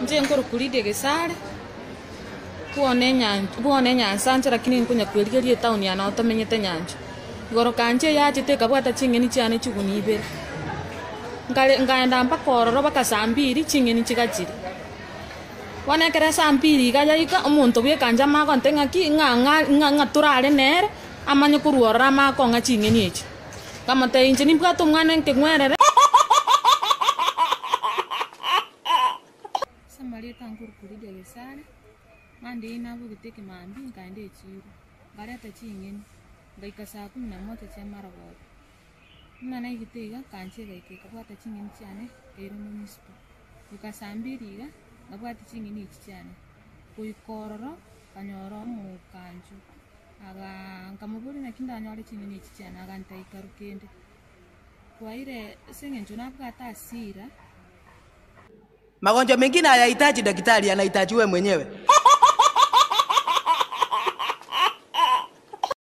Inche nkorokwa Lydia Gesare, bwone enyancha bwone enyansancha lakini nkonya kwerigeria etown ya nao tomenyete nyancha. Igoro kancha eyachete ekabwata ching'eni chiane chiguni ibere, nkare nkaenda mpaka ororo mpaka saa mbiri ching'eni chigachire. Bono ekero esaa mbiri iga yaika, omonto bwa ekancha amanye gontebia ng'aki ng'a ng'a ng'a ng'a torare nere, amanye korwa ororo amanye kong'a ching'eni echi. Nkamotebia inche nimbwate omwana ekeng'werere. Ase amarieta nkorokwa Lydia Gesare, mambia eyio nabogete ekemambia nkaenda echiro, nkareta ching'eni, ngaika saa kumi na moja chia marogoba. Buna naigete iga, nkancha egaika ekabwata ching'eni chiane, nkairwa municipal. Goika saa mbiri iga, nkabwati ching'eni echi chiane, goika ororo, nkanyora omokanchu, agaa nkamoboria naki ndanyore ching'eni echi chiane, agantebia ikaru kende. Kwaire ase eng'encho nabwate asira. Magonjwa mengine hayahitaji daktari, yanahitaji wewe mwenyewe.